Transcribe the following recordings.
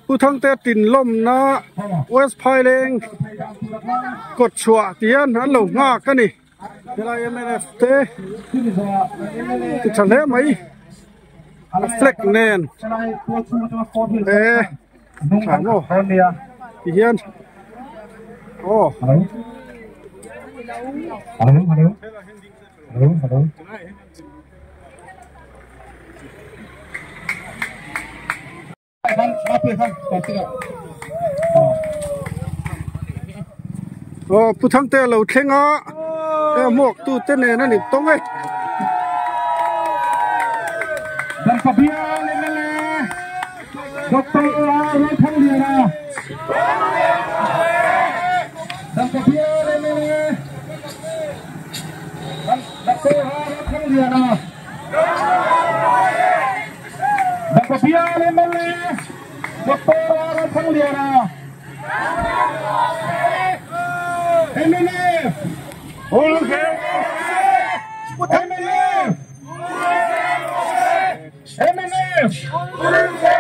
Pu Thangte tin lawmna West Phaileng kawt chhuah ti hian an lo nghak a ni. Helai mnf te ti tha hle mai a flag nen e tha maw ti hian aw. Aw Pu Thangte a lo thleng a he a hmuak tu te nen a ni tawng e. Bial mla Doctor Ralthangliana mnf mnf mnf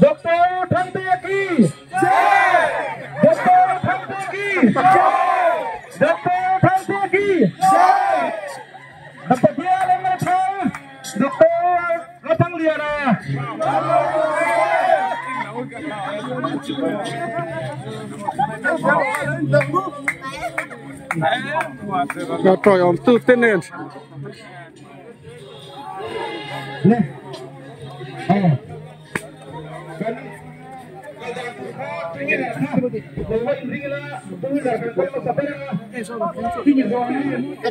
Doctor Thangtea ki Doctor Thangtea ki Doctor Thangtea ki Doctor Bial mla Doctor Ralthangliana. Tawi awm tu te nen. Ka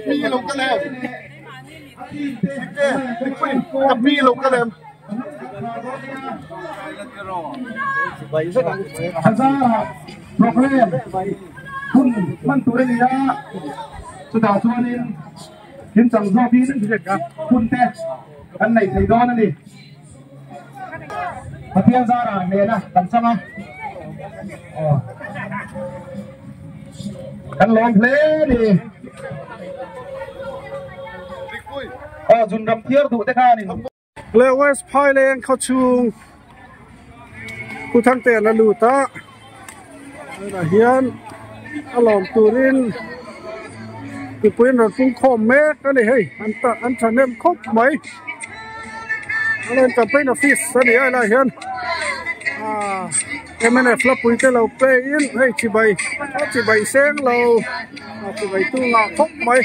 pi lo ka lem. Hazara program hun hman tur a ni a, chutah chuanin kimchang zawkin hun te kan nei thei dawn a ni. Pathian zarah hnehna kan chang a, kan lawm hle a ni. Aw zunram thiar duh te khanin. Le West Phaileng khaw chhung Pu Thangtean a lut a, tunah hian a lawm turin mipui an rawn pung khawm mek a ni hei an an thahnem khawp mai a rawn campaign office a ni a helaiah hian ah mnf lapui te lo pay in hei chibai a chibai seng lo a chibai tu ngah khawp mai.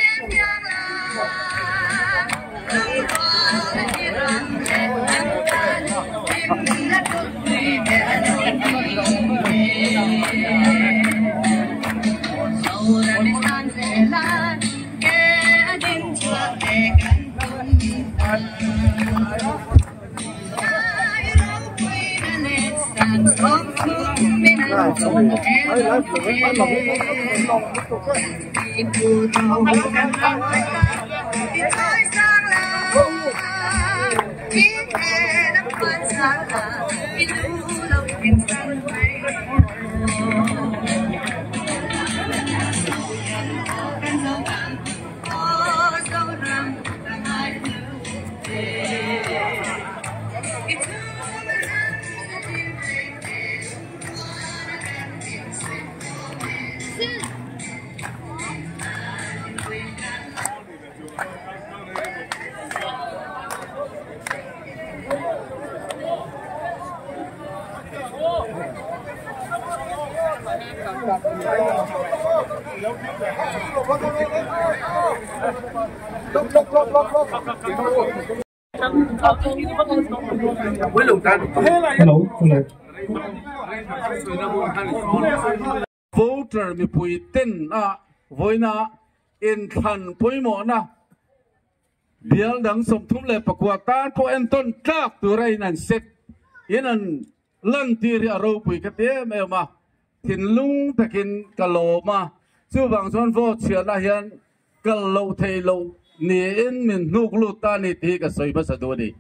Voter mipui ten a vawiina inthlan pawimawhna bial dang 34 tan pawh entawn tlak tura in an set in an lantir hi a ropui ka ti em em a, thinlung takin ka lawm a, chuvang chuan vote chhiatna hian kal loh theih loh niin min hnuk lut ta a ni tih hi ka sawi hmasa duh a ni.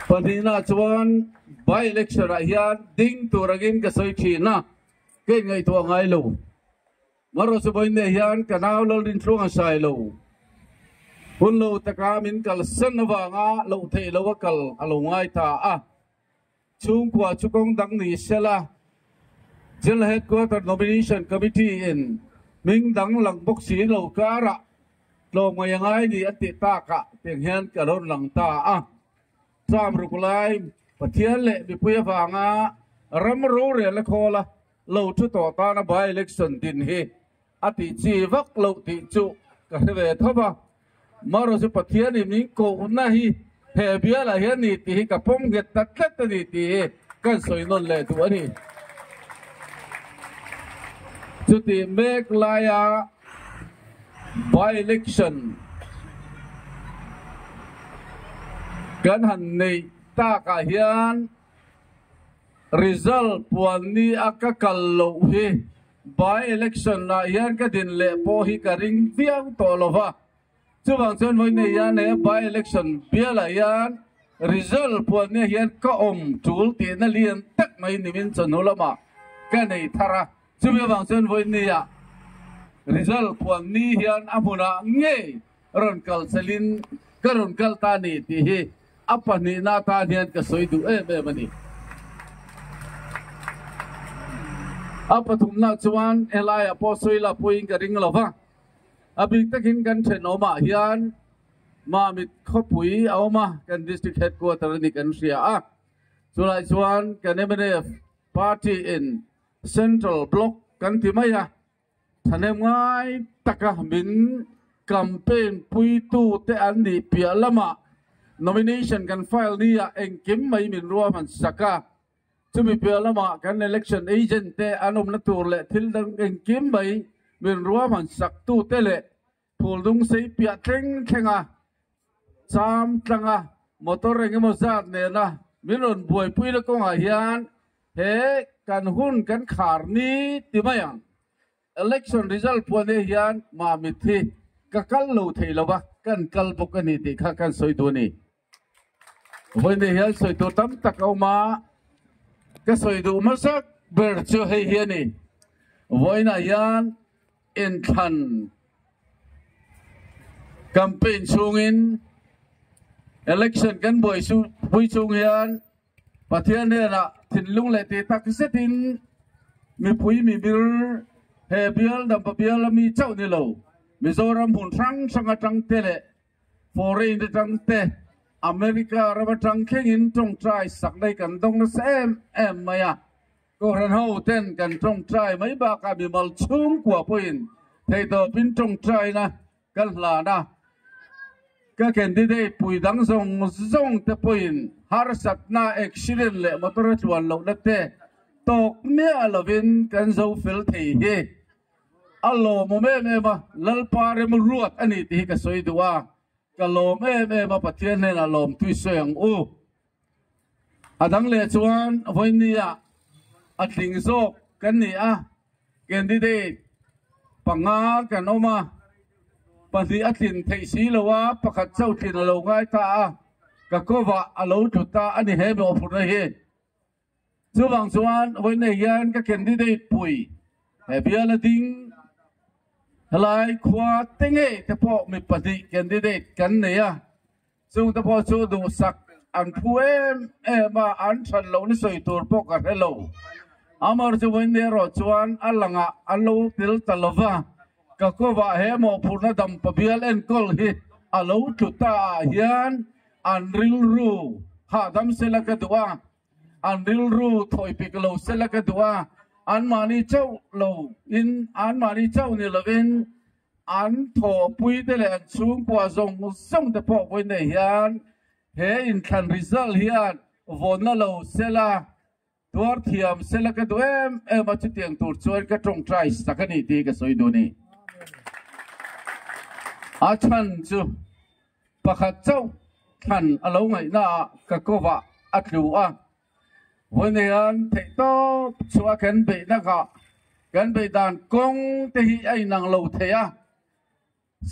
Pahnihna chuan by election ah hian ding tur angin ka sawi thin a, ka inngaihtuah ngai lo. Marawh chu vawiin nei hian ka nau Lalrintluang a sai lo. Hun lo taka min kalsan avanga loh theih loh a kal a lo ngai ta a. Chhungkua chu kawng dang ni sela, General Headquarter Nomination Committee in hming dang lang bawk si lo karah tlawmngaih a ngai ni a tih takah tiang hian ka rawn lang ta a. Term ruk lai Pathian leh mipui avanga ram rorel a khawl a, lo thu tawh tana by-election din hi a tih chi vak loh tih chu ka hre ve tho va. Marawh chu Pathianin min kohna hi he bialah hian ni tih hi ka pawm nghet ta tlat a ni tih hi kan sawi nawn leh duh a ni. Chutih mek laia by-election kan han neih takah hian Result puan ni a ka kal loh hi by election ah hian ka din leh pawh hi ka ring viau tawh lo va, chuvang chuan vawi nei hian he by election bial ah hian result puan ni ah hian ka awm tul tihna lian tak mai nimin chawhnu lamah ka nei thar a, chumi avang chuan vawi ni ah result puan ni hian a hmunah ngei rawn kal chelin ka rawn kal ta ni tih hi A pahnihna atan hian ka sawi duh em em a ni. A pathumna chuan helaiah pawh sawi la pawhin ka ring lo va, a bik takin kan thenawmah hian Mamit khawpui a awm a, kan District Headquarter a ni kan hria a, chulai chuan kan mnf Party in Central Block kan ti mai a, Thahnem ngai taka min campaign puitute an nih piah lamah nomination kan file nia engkim mai min ruahman sak a, chumi piah lamah kan election agent te an awmna tur leh thil dang engkim mai min ruahman sak tute leh Phuldung sei piah thleng thlenga cham tlanga motor eng emaw zat nena min rawn buaipui na kawngah hian he kan hun kan khar ni ti mai ang. Election result pawh ania hian Mamit hi ka kal lo thei lo va, kan kal bawk a ni tih kha kan sawi duh a ni. Vawiin hian sawi tur tam tak a awm a, ka sawi duh hmasak ber chu hei hi a ni. Vawiinah hian Inthlan campaign chhungin election kan buai pui chung hian Pathian hnenah thinlung leh tih tak zetin mipui mimir he bial dampa bial a mi chauh ni lo Mizoram hmun hrang hrang atang te leh foreign atang te America ram atang thlengin tawngtai sak nei kan dawng nasa em em mai a. Kohhran ho ten kan tawngtai mai bakah mimal chhungkua pawhin theihtawpin tawngtaina kan hlan a, ka candidate pui dang zawng zawng te pawhin harsatna, accident leh motor a tluan lohna te tawk miah lovin kan zo fel thei hi a lawmawm em em a, Lalpa remruat a ni tih hi ka sawi duh a, ka lawm em em a, Pathian hnenah lawmthui sawi ang u. A dang leh chuan vawinia a tling zawk kan ni a, candidate panga kan awm a, pahnih a tlin theih si lo a, pakhat chauh tlin a lo ngai ta a, ka kovah a lo tlu ta a ni he mawhphurhna hi. Chuvang chuan vawiinei hian ka candidate pui he biala ding helai khua te ngei te pawh mi pahnih candidate kan nei a. Chungte pawh chu duhsak an phu em em a, an that loh ni sawi tur pawh ka hre lo. Amar chu vawiin erawh chuan a langah a lo tel ta lo va, ka kovah he mawhphurhna dampa bial enkawl hi a lo tlu ta ah hian an rilru hahdam sela ka duh a, an rilru thawipik lo sela ka duh a, anmahni chauh lo in anmahni chauh ni lovin An thawhpui te leh an chhungkua zawng zawng te pawh vawi nei hian he inthlan result hian vawnna lo sela, tuar thiam sela ka duh em em a, chutiang tur chuan ka tawngtai sak a ni tih ka sawi duh a ni. A chhan chu pakhat chauh thlan a lo ngaihna ah ka kovah a tlu a. Vawinean theihtawp chhuah kan beih nakah kan beih dan kawng te hi a inang lo thei a,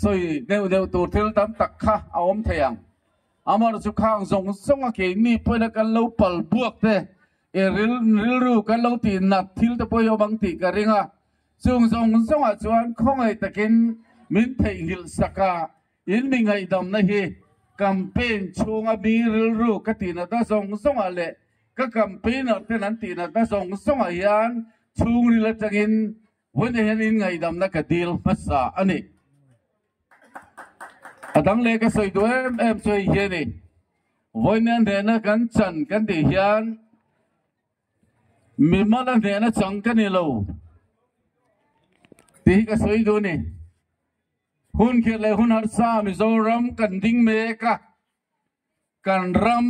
sawi deuh deuh tur thil tam tak kha a awm thei ang. Amaherawhchu chu khang zawng zawng a keini pawhin a kan lo pal buak te, i rilru kan lo tih nat thil te pawh hi awm ang tih ka ring a, chung zawng zawngah chuan khawngaih takin min theihnghilh sak a, In mi ngaihdamna hi campaign chhunga mi rilru ka tih nata zawng zawngah leh Ka campaigner ten an tih natna zawng zawngah hian chhungril atangin vawiinah hian in ngaihdamna ka dil hmasa a ni. A dang leh ka sawi duh em em chu hei hi a ni. Vawiina hnehna kan chan kan tih hian mimala hnehna chang ka ni lo tih hi ka sawi duh a ni. Hun khirh leh hun harsa Mizoram kan ding mek a, kan ram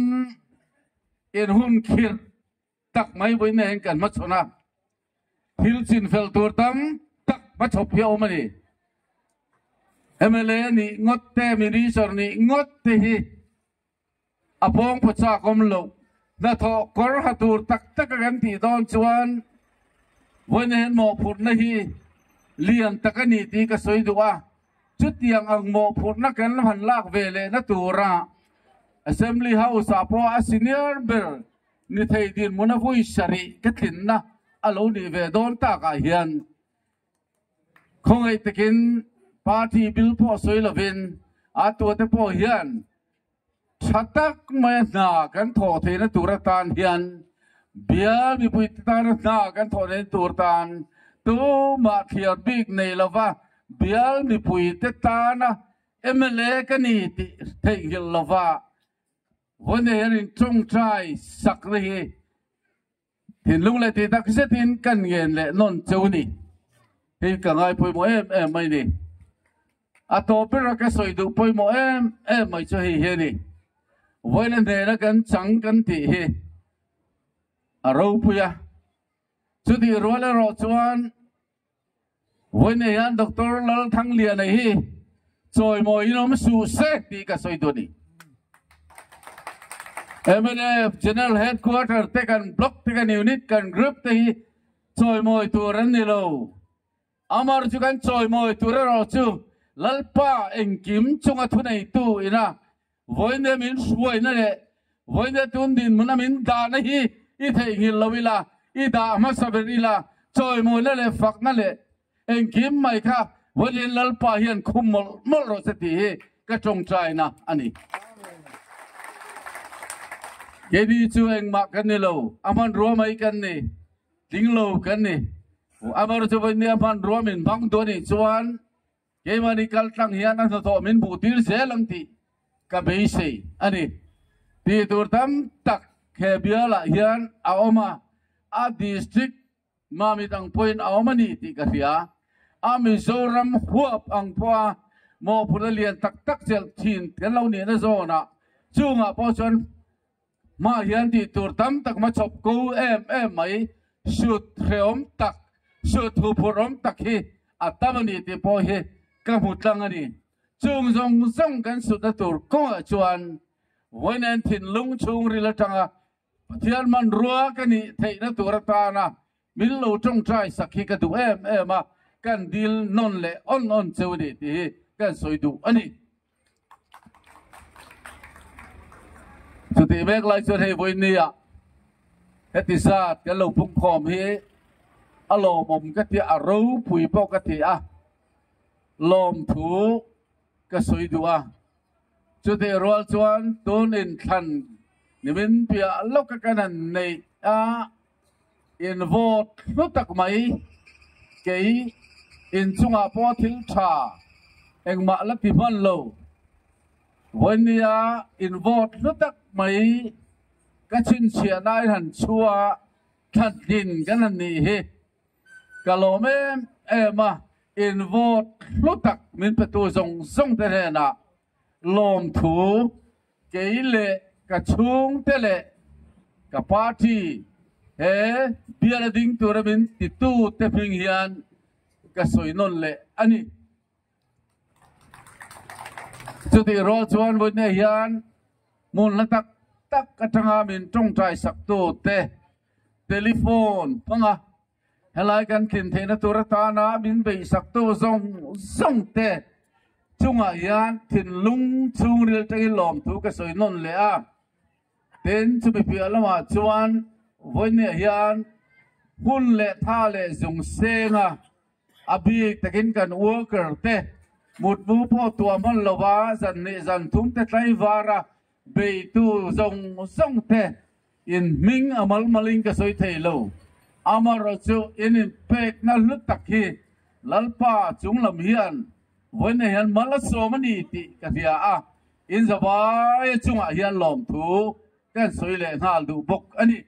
in hun khirh tak mai vawiin hian kan hmachhawn a, thil chinfel tur tam tak hmachhawp hi a awm a ni. Mla nih ngawt te, Minister nih ngawt te hi a pawng phaw chak awm loh. Hnathawh kawr ha tur tak taka kan tih dawn chuan vawiin hian mawhphurhna hi lian tak a ni tih ka sawi duh a. Chutiang ang mawhphurhna kan han lak ve lehna tura Assembly House-ah pawh a senior ber ni thei dinhmun a vui sarih ka tlinna a lo nih ve dawn takah hian khawngaih takin party bill pawh sawi lovin a tuate pawh hian tha tak maia hna kan thawh theihna tur atan hian bial mipuite tana hna kan thawh theihna tur tan tumah thliar bik nei lova bial mipuite tana mla ka ni tih theihnghilh lova Vawiin hian in tawngtai sakna hi thinlung leh tih tak zetin kan ngen leh nawn cheu a ni. Hei ka ngai pawimawh em em mai ni. A tawp bera ka sawi duh pawimawh em em mai chu hei hi a ni. Vawiin a hnena kan chang kan tih hi a ropui a. Chutih rual erawh chuan Vawiin hian Doctor Lalthangliana hi chawimawiin awm suh se tih ka sawi duh a ni. Mnf General Headquarter te kan block te kan unit kan group te hi chawimawi tur an ni lo. Amar chu kan chawimawi tur erawh chu Lalpa engkim chunga thuneitu ina Vawiin min hruaina leh vawiin tun dinhmuna min dahna hi i theihnghilh lo ila, i dah hmasa ber ila, chawimawina leh fakna leh engkim mai kha vawiin Lalpa hian khum mawlh mawlh rawh se tih hi ka tawngtaina a ni. Keini chu engmah kan ni lo, a hmanrua mai kan ni, tling lo kan ni. Amaherawhchu vawiin a hmanrua min hmang duh a nih chuan Keimahni kal tlang hian a hnathawh min hmuh tir zel ang tih ka beisei a ni. Tih tur tam tak he bialah hian a awm a, a district Mamit ang pawhin a awm a ni tih ka hria. A Mizoram huap ang pawha mawhphurhna lian tak tak chelh thin kan lo nihna zawnah chungah pawh chuan Hmah hian tih tur tam tak hmachhawp ko em em mai, sut hrehawm tak, sut huphurhawm tak hi a tam a ni tih pawh hi ka hmu tlang a ni. Chung zawng zawng kan sutna tur kawngah chuan vawiin thinlung chhungril atanga Pathian hmanrua ka nih theihna tur atana min lo tawngtai sak hi ka duh em em a, kan dil nawn leh awn awn cheu a ni tih hi kan sawi duh a ni. Chutih mek lai chuan hei vawinia heti zat kan lo pungkhawm hi a lawmawm ka ti a, a ropui pawh ka ti a, lawmthu ka sawi duh a. Chutih rual chuan tun inthlan nimin piah lawka kan han neih a, in vote hlu tak mai kei inchungah pawh thil tha engmah la ti hman lo. Vawinia in vote hlu tak mai ka chhinchhiah nai han chhua thlantlin kan han nih hi ka lawm em em a, in vote hlu tak min petu zawng zawng te hnenah lawmthu Kei leh ka chhungte leh ka party he bial a ding tura min titu te hming hian ka sawi nawn leh a ni. Chutih rual chuan vawiin hian hmun hla tak tak atanga min tawngtai sak tu te telephone hmanga Helai kan tlin theihna tur atana min beihsaktu zawng zawng te chungah hian thinlung chhungril tangin lawmthu ka sawi nawn leh a. Tin, chumi piah lamah chuan vawinia hian hun leh tha leh zung senga a bik takin kan worker te mutmu pawh tuah hman lova zan hnih zan thum te tlaivara beitu zawng zawng te. In hming a mal malin ka sawi thei lo. Amaherawhchu in inpekna hlu tak hi Lalpa chung lam hian vawiin hian mal a sawm a ni tih ka hria a, in zavaia chungah hian lawmthu kan sawi leh nghal duh bawk a ni.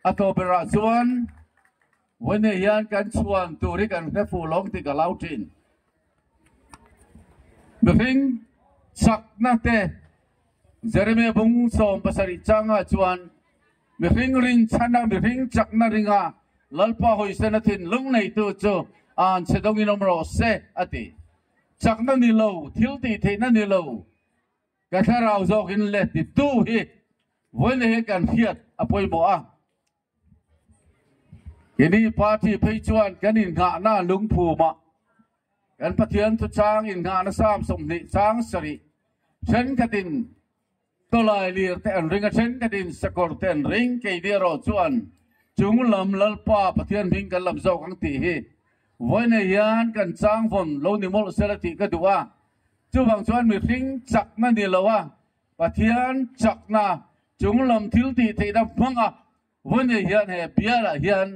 A tawp berah chuan vawiin hian kan chhuan tur hi kan hre fuh lawng tih ka lau thin. Mihring chakna te Jeremia bung 70 changah chuan mihring rinchhana mihring chakna ringa Lalpa hawisena thinlung neitu chu an chhe dawngin awm rawh se a ti. Chakna ni lo, thil tih theihna ni lo, ka thlarau zawkin le titu hi vawiin hi kan hriat a pawimawh a. Keini party phei chuan kan innghahna lungphumah kan Pathian thuchang innghahna Psalm 20 chang sarih thenkhatin tawlai lir te an ring a, thenkhatin sakawr te an ring. Keini erawh chuan chung lam Lalpa Pathian hming kan lam zawk ang tih hi vawiin hian kan chang vawn lo ni mawlh sela tih ka duh a. Chuvang chuan mihring chakna ni lo a, Pathian chakna chung lam thil tih theihna hmanga vawiin hian he bialah hian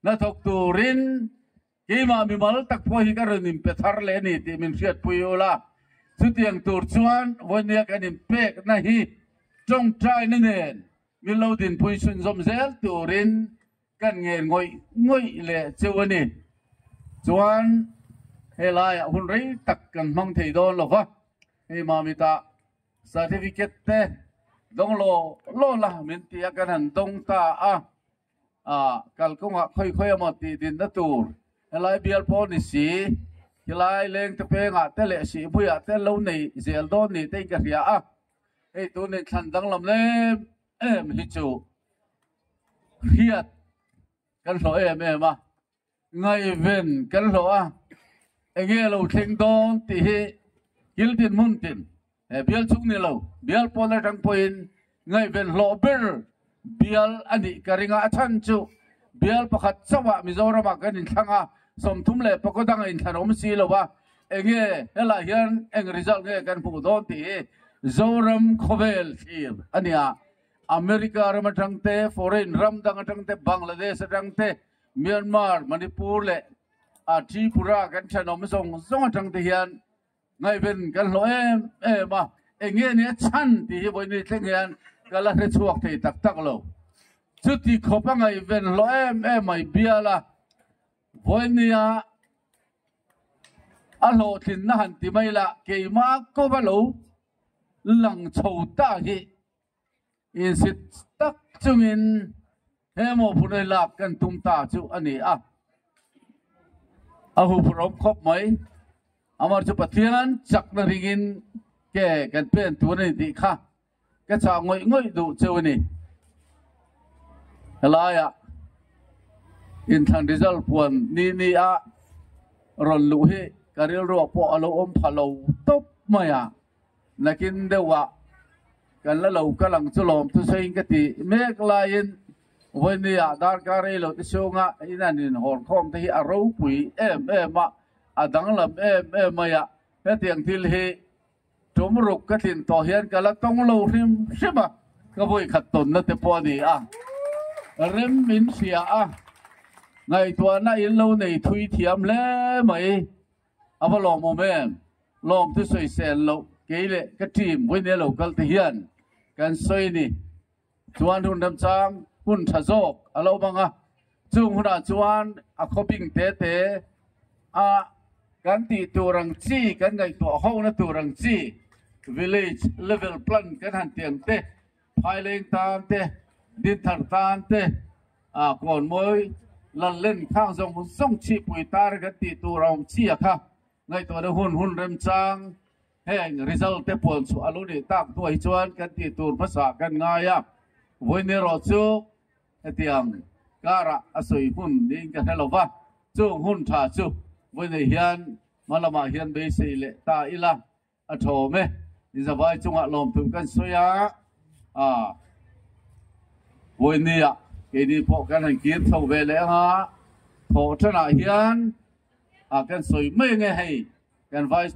hnathawk turin keimah mimal tak pawh hi ka rawn inpe thar leh a ni tih min hriatpui ula. Chutiang tur chuan vawinia kan inpekna hi tawngtaina nen min lo dinpui chhunzawm zel turin kan ngen ngawih ngawih leh cheu a ni. Chuan helaiah hun rei tak kan hmang thei dawn lo va, hei Mamita certificate te dawng law law la min ti a, kan han dawng ta a, kalkawngah khawi khawi emaw tih dinna tur helai bial pawh ni si, khilai leng te pengah te leh sihpuiah te lo nei zel dawn ni te in ka hria a, hei tun inthlan danglam lem em hi chu hriat kan hlawh em em a, ngaihven kan hlawh a, enge lo thleng dawn tih hi kil tin hmun tin he bial chung ni lo bial pawn atang pawhin ngaihven hlawh ber bial a nih ka ring a, a chhan chu bial pakhat chauhah Mizoramah kan inthlang a, 34 danga inthlan awm si lo a, enge helai hian eng result nge kan hmuh dawn tih hi Zoram khawvel thlir a ni a. America ram atang te, foreign ram dang atang te, Bangladesh atang te, Myanmar, Manipur leh Tripura kan thenawm zawng zawng atang te hian ngaihven kan hlawh em em a, enge nia chhan tih hi vawiin thleng hian ka la hre chhuak thei tak tak lo. Chuti khawp a ngaihven hlawh em em mai bial a, vawiin nia a hlawhtlinna han ti mai la, keimah kova lo lang chho ta hi insit tak chungin he mawhphurhna lak kan tum ta chu a ni a. A huphurhawm khawp mai. Amar chu Pathian chakna ringin ke kan pen tur a ni tih kha ka chah ngawih ngawih duh cheu a ni. Helaiah inthlan result puan ni ni a rawn luh hi ka rilruah pawh a lo awm pha lo tawp mai a. Nakin deuhah kan la lo kal ang chu lawm thusawiin ka ti mek laiin vawinia darkar rei lo te chhunga in an inhawn khawm te hi a ropui em em a, a danglam em em mai a. Hetiang thil hi tum ruk ka tlin tawh hian ka la tawng lo hrim hrim a, ka vawi khat tawnna te pawh a ni a. Rem min hria a, ngaihtuahna in lo nei thui thiam hle mai. A va lawmawm em? Lawm chu sawisel loh kei leh ka team vawinia lo kal te hian kan sawi ni. Chuan hun remchang hun tha zawk a lo bang a, chung hunah chuan a khawping te te a kan tih tur ang chi, kan ngaihtuah hona tur ang chi village level plan kan han ti ang te, Phaileng tan te, Dinthar tan te, Kawnmawi Lallen khang zawng zawng chhipui tar kan tih tur a awm chiah kha ngaihtuahna hun hun remchang heng result te puan chhuah a lo nih tak hnuah hi chuan kan tih tur hmasa kan ngai a. Vawiin erawh chu hetiang karah a sawi hun niin ka hre lo va, chung hun tha chu vawiin hian hma lamah hian beisei leh ta ila. A thawm e, inzavai chungah lawmthu kan sawi a, vawinia keini pawh kan han kir chho ve leh anga thawh thanah hian kan sawi mai ange hei kan vice.